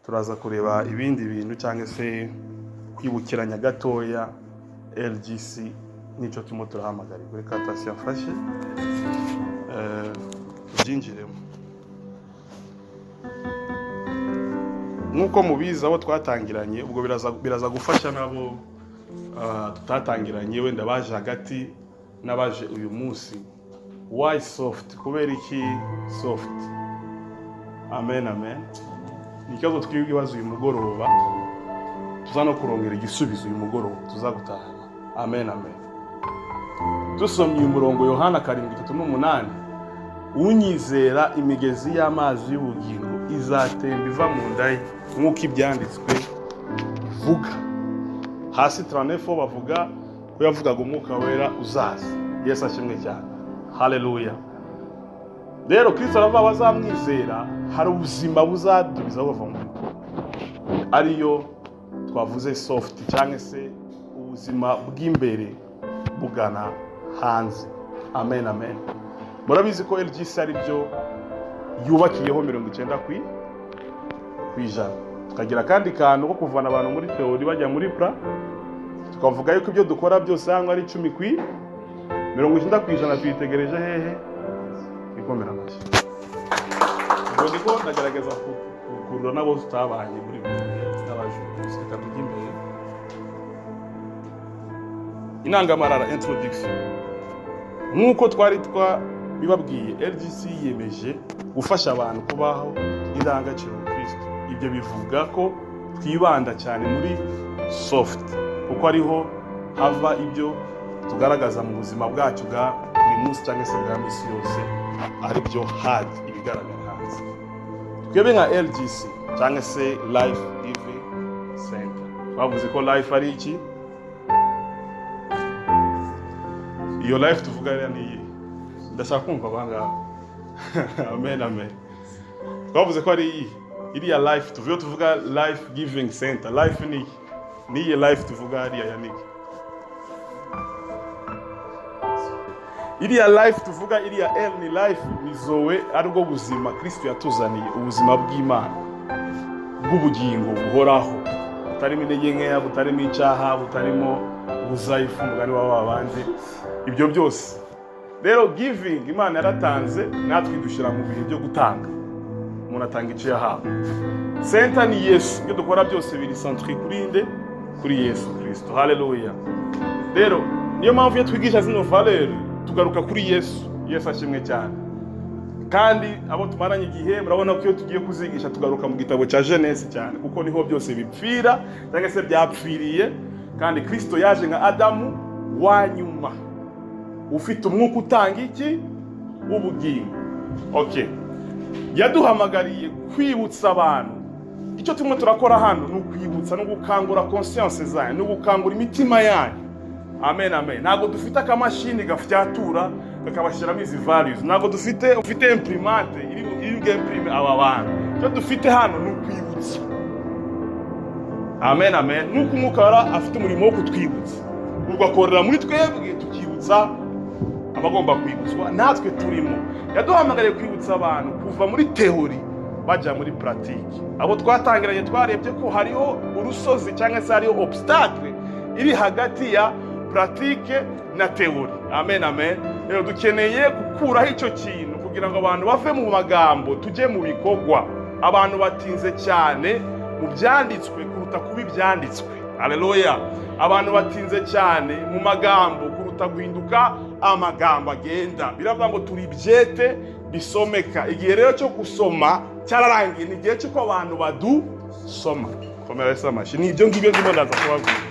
Turaza kureba ibindi bintu cyangwa se kwibukiranya gatoya LGC n'icyo turimo turahamagarirwa. Reka Tasi yafashe, tubyinjiremo. Nk'uko mubizi, abo twatangiranye, ubwo biraza gufasha n'abo tutatangiranye, wenda baje hagati n'abaje uyu munsi. Why soft? Kubera iki soft? Amen, amen. Ni ikibazo twibaza uyu mugoroba, tuza no kurongera igisubizo uyu mugoroba tuzagutahana. Amen, amen. Dusomye uyu murongo, Yohana 7:38: "Unyizera, imigezi y'amazi y'ubugingo izatemba iva mu nda ye, nk'uko ibyanditswe bivuga." Hasi 39 bavuga ko yavugaga Umwuka Wera uzaza. Yesu ashimwe cyane, haleluya. Rero Kristo aravuga abazamwizera hari ubuzima buzadubiza buva mu bikorwa, ariyo twavuze soft, cyangwa se ubuzima bw'imbere bugana hanze. Amen, amen. Murabizi ko LGC ari byo yubakiyeho 90%. Tukagira akandi kantu ko kuvana abantu muri théorie bajya muri tukavuga yuko ibyo dukora byose hano ari icumi ku 90%. Tuyitegereje hehe? Ikomera amashyi. Ubwo ndiko ndagerageza gukurura n'abo tutabanye muri ibi bihe n'abaje uyu munsi. Reka tujye imbere. Intangamarara, introduction. Nk'uko twari twabibabwiye, LGC yiyemeje gufasha abantu kubaho indangagaciro Kristo. Ibyo bivuga ko twibanda cyane muri soft, kuko ariho hava ibyo tugaragaza mu buzima bwacu bwa buri munsi cyangwa se bwa minsi yose, ari byo hard, ibigaragara hanze. Twebwe nka LGC cyangwa se Life Giving Center, twavuze ko life ari iki? Iyo life tuvuga rero ni iyihe? Ndashaka kumva abangaba. Amen, amen. Twavuze ko ari iyihe iriya life tuvuye? Tuvuga Life Giving Center, life ni iki? Ni iyihe life tuvuga hariya ya niki? Iriya life tuvuga, iriya L ni life, ni zoe, aribwo buzima Kristo yatuzaniye, ubuzima bw'Imana bw'ubugingo buhoraho, butarimo intege nkeya, butarimo icyaha, butarimo ubuzayifu, umugani wa babandi, ibyo byose. Rero giving, Imana yaratanze, natwe idushyira mu bihe byo gutanga. Umuntu atanga icyo yahawe. Center ni Yesu. Ibyo dukora byose biri centré kuri nde? Kuri Yesu Kristo. Haleluya. Rero niyo mpamvu iyo twigisha zino valeur tugaruka kuri Yesu. Yesu ashimwe cyane. Kandi abo tumaranye igihe murabona ko iyo tugiye kuzigisha tugaruka mu gitabo cya Genèse cyane, kuko niho byose bipfira cyangwa se byapfiriye. Kandi Kristo yaje nka Adamu wa nyuma ufite umwuka utanga iki? Ubugingo. Okay, yaduhamagariye kwibutsa abantu. Icyo turimo turakora hano ni ukwibutsa no gukangura conscience zanyu, no gukangura imitima yanyu. Amen, amen. Ntabwo dufite akamashini gafyatura kakabashyiramo izi values, ntabwo dufite ufite imprimante iri bw'imprime aba bantu. Icyo dufite hano ni ukwibutsa. Amen, amen. Nk'uko Umwuka Wera afite umurimo wo kutwibutsa, ugakorera muri twebwe, tukibutsa abagomba kwibutswa, natwe turimo. Yaduhamagariye kwibutsa abantu kuva muri théorie bajya muri pratique. Abo twatangiranye twarebye ko hariho urusozi cyangwa se hariho obstacle iri hagati ya pratique na théorie. Amen, amen. Rero dukeneye gukuraho icyo kintu kugira ngo abantu bave mu magambo tujye mu bikorwa. Abantu batinze cyane mu byanditswe kuruta kuba ibyanditswe. Haleluya. Abantu batinze cyane mu magambo kuruta guhinduka amagambo agenda. Biravuga ngo turi ibyete bisomeka. Igihe rero cyo gusoma cyararangiye, ni igihe cy'uko abantu badusoma. Komera Yesu amashyi. Ni ibyo ngibyo ndimo ndaza kubabwira.